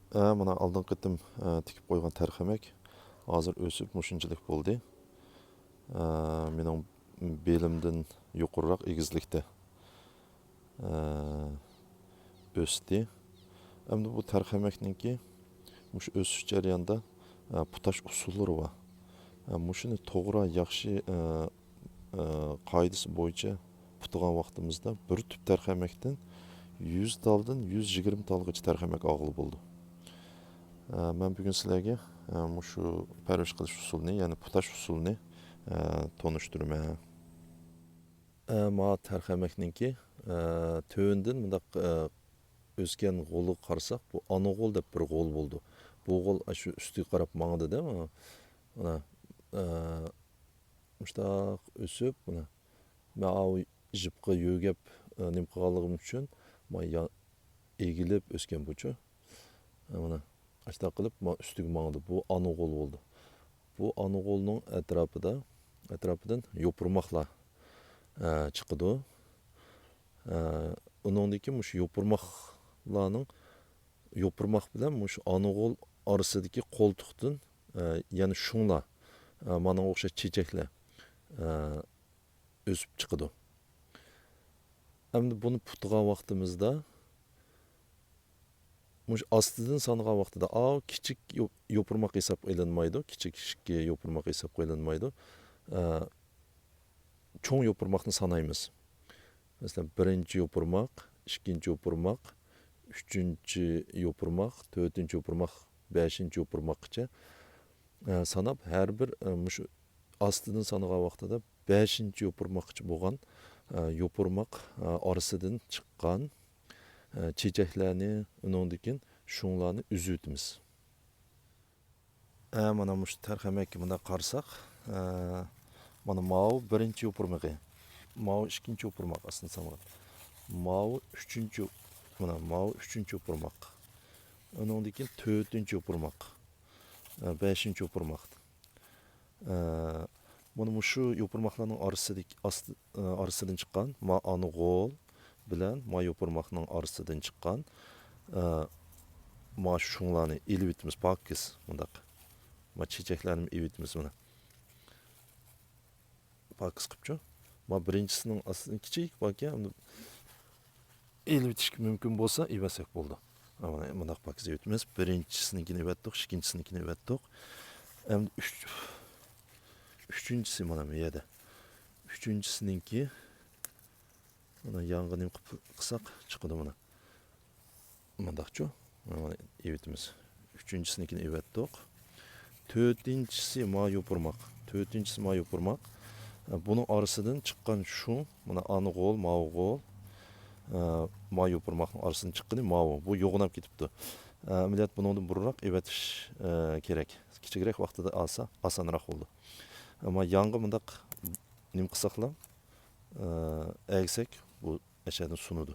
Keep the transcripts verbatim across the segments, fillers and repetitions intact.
ئە، مانا ئالدىنقى قېتىم، ئە، تىكىپ قويغان تەرخەمەك ھازىر ئۆسۈپ مۇشۇنچىلىك بولدى. ئە، مېنىڭ بېلىمدىن يۇقىرىراق ئېگىزلىكتە، ئە، ئۆستى. ئەمدى بۇ تەرخەمەكنىڭكى مۇشۇ ئۆسۈش جەريانىدا، ئە، پۇتاش ئۇسۇللىرى بار. ئە، مۇشۇنى توغرا، ياخشى، ئە، ئە، قائىدىسى بويىچە پۇتىغان ۋاقتىمىزدا بىر تۈپ تەرخەمەكتىن يۈز تالدىن يۈز يىگىرمە تالغىچە تەرخەمەك ئالغىلى بولىدۇ. ئە، مەن بۈگۈن سىلەرگە، ئە، مۇشۇ پەرۋىش قىلىش ئۇسۇلىنى، يەنى پۇتاش ئۇسۇلىنى، ئە، تونۇشتۇرىمەن. ئە، ما تەرخەمەكنىڭكى، ئە، تۆۋىنىدىن مۇنداق، ئە، ئۆسكەن غولىغا قارىساق، بۇ ئانا غول دەپ بىر غول بولىدۇ. بۇ غول ئاشۇ ئۈستىگە قاراپ ماڭىدۇ-دە، مانا. مانا، ئە، مۇشتاق ئۆسۈپ، مانا، مەن ئاۋۇ يىپقا يۆگەپ، ئە، نېمە قىلغانلىقىم ئۈچۈن، مانا، يا-، ئېگىلىپ ئۆسكەن بۇچۇ. ئە، مانا، ئاشتاق قىلىپ، مانا، ئۈستىگە ماڭىدۇ. بۇ ئانا غول بولىدۇ. بۇ ئانا غولنىڭ ئەتراپىدا، ئەتراپىدىن يوپۇرماقلار، ئە، چىقىدۇ. ئە، ئۇنىڭدىن كېيىن مۇشۇ يوپۇرماقلارنىڭ، يوپۇرماق بىلەن مۇشۇ ئانا غول ئارىسىدىكى قولتۇقتىن، ئە، يەنە شۇڭلار، ئە، مانىڭغا ئوخشاش چېچەكلەر، ئە، ئۆسۈپ چىقىدۇ. ئەمدى بۇنى پۇتىغان ۋاقتىمىزدا مۇشۇ ئاستىدىن سانىغان ۋاقتىدا، ئاۋۇ كىچىك يو-، يوپۇرماق ھېسابقا ئېلىنمايدۇ، كىچىك ئىككى يوپۇرماق ھېسابقا ئېلىنمايدۇ. ئە، چوڭ يوپۇرماقنى سانايمىز. مەسىلەن، بىرىنچى يوپۇرماق، ئىككىنچى يوپۇرماق، ئۈچىنچى يوپۇرماق، تۆتىنچى يوپۇرماق، بەشىنچى يوپۇرماققىچە، ئە، ساناپ، ھەر بىر، ئە، مۇشۇ ئاستىدىن سانىغان ۋاقتىدا بەشىنچى يوپۇرماققىچە بولغان، ئە، يوپۇرماق، ئە، ئارىسىدىن چىققان، ئە، چېچەكلەرنى، ئۇنىڭدىن كېيىن شۇڭلارنى ئۈزۈۋېتىمىز. ئە، مانا مۇشۇ تەرخەمەككە مۇنداق قارىساق، ئە، مانا ماۋۇ بىرىنچى يوپۇرمىقى، ماۋۇ ئىككىنچى يوپۇرماق ئاستىدىن سانىغان. ماۋۇ ئۈچىنچى، مانا ماۋۇ ئۈچىنچى يوپۇرماق. ئۇنىڭدىن كېيىن تۆتىنچى يوپۇرماق، ئە، بەشىنچى يوپۇرماق. ئە، بۇنى مۇشۇ يوپۇرماقلارنىڭ ئارىسىدىكى، ئاستى، ئە، ئارىسىدىن چىققان، ما ئانا غول بىلەن ما يوپۇرماقنىڭ ئارىسىدىن چىققان، ئە، ما شۇڭلارنى ئېلىۋېتىمىز، پاكىز، مۇنداق. ما چېچەكلەرنى ئېلىۋېتىمىز، مانا. پاكىز قىپچۇ. ما بىرىنچىسىنىڭ ئاستىدىن كىچىك باركەن، ئۇنى ئېلىۋېتىشكە مۇمكىن بولسا، ئېۋەتسەك بولىدۇ. مانا مۇنداق پاكىز ئېۋەتىمىز. بىرىنچىسىنىڭكىنى ئەۋەتتۇق، ئىككىنچىسىنىڭكىنى ئەۋەتتۇق. ئەمدى ئۈچ-، ئۈچىنچىسى مانا بۇ يەردە. ئۈچىنچىسىنىڭكى، مانا يانغا نېمە قىلساق چىقىدۇ مانا. مۇنداقچۇ؟ مانا ئېۋىتىمىز. ئۈچىنچىسىنىڭكىنى ئېۋەتتۇق. تۆتىنچىسى ما يوپۇرماق. تۆتىنچىسى ما يوپۇرماق. بۇنىڭ ئارىسىدىن چىققان شۇڭ، مانا ئانا غول، ماۋۇ غول. ما يوپۇرماقنىڭ ئارىسىدىن چىققىنى ماۋۇ. بۇ يوغىناپ كېتىپتۇ. ئەمەلىيەت بۇنىڭدىن بۇرۇنراق ئېۋەتىش كېرەك. كىچىكرەك ۋاقتىدا ئالسا ئاسانراق بولىدۇ. ئەمما يانغا مۇنداق نېمە قىلساقلا، ئەگسەك بۇ ئەشەدىن سۇنىدۇ.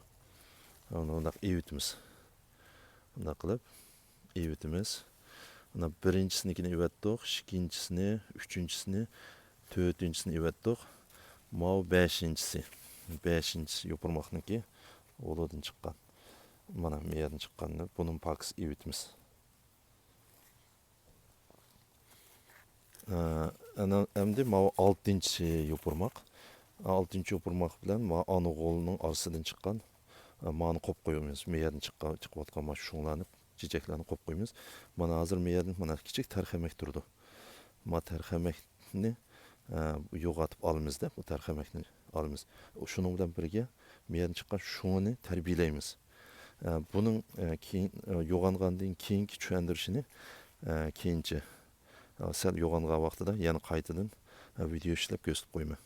مۇنداق ئېۋىتىمىز. مۇنداق قىلىپ ئېۋىتىمىز. مانا بىرىنچىسىنىڭكىنى ئېۋەتتۇق، ئىككىنچىسىنى، ئۈچىنچىسىنى، تۆتىنچىسىنى ئېۋەتتۇق. ماۋۇ بەشىنچىسى. بەشىنچىسى يوپۇرماقنىڭكى غولىدىن چىققان. مانا مۇ يەردىن چىققان. بۇنىمۇ پاكىز ئېۋىتىمىز. ئە، ئەنە، ئەمدى ماۋۇ ئالتىنچى يوپۇرماق. ئالتىنچى يوپۇرماق بىلەن ماۋۇ ئانا غولنىڭ ئارىسىدىن چىققان، ئە، مانى قويۇپ قويىمىز. مۇ يەردىن چىققان، چىقىۋاتقان مانا شۇڭلارنى، چېچەكلەرنى قويۇپ قويىمىز. مانا ھازىر مۇ يەردىن مانا كىچىك تەرخەمەك تۇرىدۇ. ما تەرخەمەكنى، ئە، يوغىنىتىپ ئالىمىز-دە، بۇ تەرخەمەكنى ئالىمىز. شۇنىڭ بىلەن بىرگە مۇ يەردىن چىققان شۇڭىنى تەربىيەلەيمىز. ئە، بۇنىڭ، ئە، كېيىن، ئە، يوغانغاندىن كېيىنكى چۈشەندۈرۈشىنى، ئە، كېيىنچە، ئە، سەل يوغانغان ۋاقتىدا يەنە قايتىدىن، ئە، ۋىدېئو ئىشلەپ كۆرسىتىپ قويىمەن.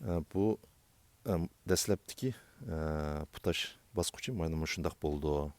ئە، بۇ، ئە، دەسلەپتىكى، ئە، پۇتاش باسقۇچى مانا مۇشۇنداق بولىدۇ.